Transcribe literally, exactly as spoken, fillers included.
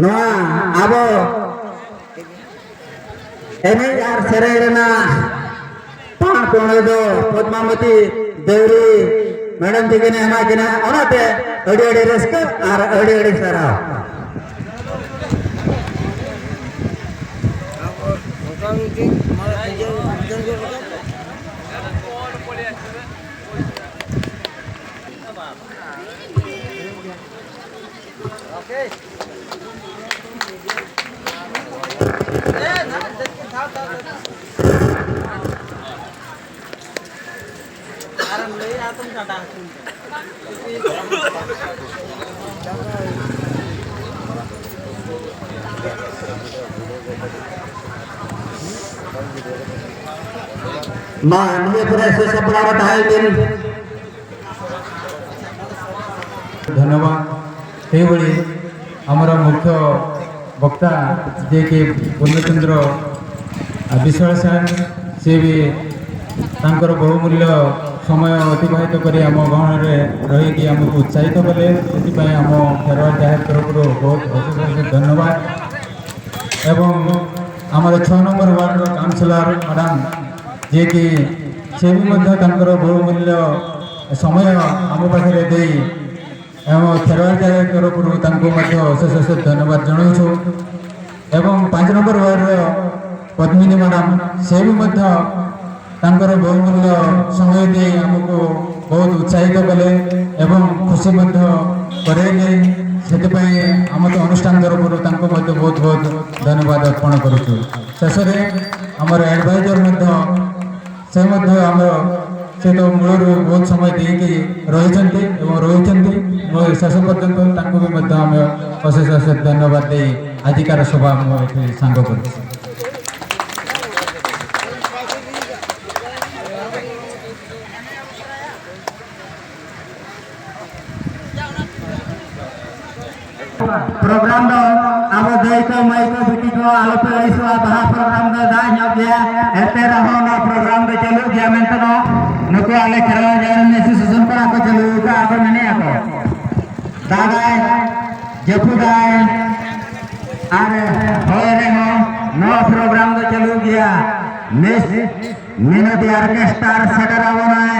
ᱱᱚᱣᱟ ᱟᱵᱚ ᱮᱱᱮᱡ ᱟᱨ ᱥᱮᱨᱮᱧ ᱨᱮᱱᱟᱜ ᱯᱟᱲ ᱠᱚᱬᱮ ᱫᱚ ᱯᱚᱫᱢᱟᱵᱚᱛᱤ ᱫᱮᱣᱨᱤ ᱢᱮᱰᱟᱢ ᱛᱟᱹᱠᱤᱱᱮ ᱮᱢᱟ ᱠᱤᱱᱟ᱾ ᱚᱱᱟᱛᱮ ᱟᱹᱰᱤ ᱟᱹᱰᱤ ᱨᱟᱹᱥᱠᱟᱹ ᱟᱨ ᱟᱹᱰᱤ ᱟᱹᱰᱤ ᱥᱟᱨᱦᱟᱣ᱾ ᱢᱟ ᱱᱤᱭᱟᱹ ᱯᱚᱨᱮ ᱥᱮ ᱥᱟᱯᱲᱟᱣ ᱨᱮ ᱛᱟᱦᱮᱸ ᱵᱤᱱ᱾ ଧନ୍ୟବାଦ। ସେହିଭଳି ଆମର ମୁଖ୍ୟ ବକ୍ତା ଯିଏକି ପୂର୍ଣ୍ଣଚନ୍ଦ୍ର ବିଶ୍ୱାଳ ସାର୍, ସିଏ ବି ତାଙ୍କର ବହୁମୂଲ୍ୟ ସମୟ ଅତିବାହିତ କରି ଆମ ଗହଣରେ ରହିକି ଆମକୁ ଉତ୍ସାହିତ କଲେ। ସେଥିପାଇଁ ଆମ ଫେରୱାଲ ଜାହେର ତରଫରୁ ବହୁତ ଅଶେଷ ଅଶେଷ ଧନ୍ୟବାଦ। ଏବଂ ଆମର ଛଅ ନମ୍ବର ୱାର୍ଡର କାଉନସିଲର ମ୍ୟାଡ଼ାମ, ଯିଏକି ସେ ବି ମଧ୍ୟ ତାଙ୍କର ବହୁମୂଲ୍ୟ ସମୟ ଆମ ପାଖରେ ଦେଇ ଆମ ଫେରୱାଲ ଜାହେର ତରଫରୁ ତାଙ୍କୁ ମଧ୍ୟ ଅଶେଷ ଅଶେଷ ଧନ୍ୟବାଦ ଜଣାଉଛୁ। ଏବଂ ପାଞ୍ଚ ନମ୍ବର ୱାର୍ଡର ପଦ୍ମିନୀ ମ୍ୟାଡ଼ାମ, ସେ ବି ମଧ୍ୟ ତାଙ୍କର ବହୁମୂଲ୍ୟ ସମୟ ଦେଇ ଆମକୁ ବହୁତ ଉତ୍ସାହିତ କଲେ ଏବଂ ଖୁସି ମଧ୍ୟ କରେଇଲେ। ସେଥିପାଇଁ ଆମ ତ ଅନୁଷ୍ଠାନ ତରଫରୁ ତାଙ୍କୁ ମଧ୍ୟ ବହୁତ ବହୁତ ଧନ୍ୟବାଦ ଅର୍ପଣ କରୁଛୁ। ଶେଷରେ ଆମର ଆଡଭାଇଜର ମଧ୍ୟ, ସେ ମଧ୍ୟ ଆମର, ସେ ତ ମୂଳରୁ ବହୁତ ସମୟ ଦେଇକି ରହିଛନ୍ତି ଏବଂ ରହୁଛନ୍ତି। ମୁଁ ଶେଷ ପର୍ଯ୍ୟନ୍ତ ତାଙ୍କୁ ବି ମଧ୍ୟ ଆମେ ଅଶେଷ ଅଶେଷ ଧନ୍ୟବାଦ ଦେଇ ଆଜିକାର ସଭା ମୁଁ ଏଠି ସାଙ୍ଗ କରୁଛି। ᱯᱨᱳᱜᱨᱟᱢ ᱫᱚ ᱟᱵᱚ ᱫᱟᱹᱭ ᱠᱚ, ᱢᱟᱹᱭ ᱠᱚ, ᱵᱤᱴᱤ ᱠᱚ, ᱟᱞᱚᱯᱮ ᱟᱹᱲᱤᱥᱚᱜᱼᱟ᱾ ᱵᱟᱦᱟ ᱯᱨᱳᱜᱨᱟᱢ ᱫᱚ ᱫᱟᱜ ᱧᱚᱜ ᱜᱮᱭᱟ, ᱮᱱᱛᱮ ᱨᱮᱦᱚᱸ ᱱᱚᱣᱟ ᱯᱨᱳᱜᱨᱟᱢ ᱫᱚ ᱪᱟᱹᱞᱩᱜ ᱜᱮᱭᱟ ᱢᱮᱱᱛᱮ ᱱᱚᱣᱟ ᱱᱩᱠᱩ ᱟᱞᱮ ᱠᱷᱮᱨᱣᱟᱞ ᱡᱟᱦᱮᱨ ᱮᱥᱳᱥᱤᱭᱮᱥᱚᱱ ᱠᱷᱚᱱᱟᱜ ᱠᱚ ᱪᱟᱹᱞᱩ ᱟᱠᱟᱫᱼᱟ, ᱟᱨ ᱠᱚ ᱢᱮᱱᱮᱫᱼᱟ ᱠᱚ ᱫᱟᱜᱟᱭ᱾ ᱡᱟᱹᱯᱩᱫᱟᱭ ᱟᱨ ᱦᱚᱭ ᱨᱮᱦᱚᱸ ᱱᱚᱣᱟ ᱯᱨᱳᱜᱨᱟᱢ ᱫᱚ ᱪᱟᱹᱞᱩ ᱜᱮᱭᱟ᱾ ᱢᱤᱥ ᱢᱤᱱᱚᱛᱤ ᱚᱨᱠᱮᱥᱴᱟᱨ ᱥᱮᱴᱮᱨ ᱟᱵᱚᱱᱟᱭ᱾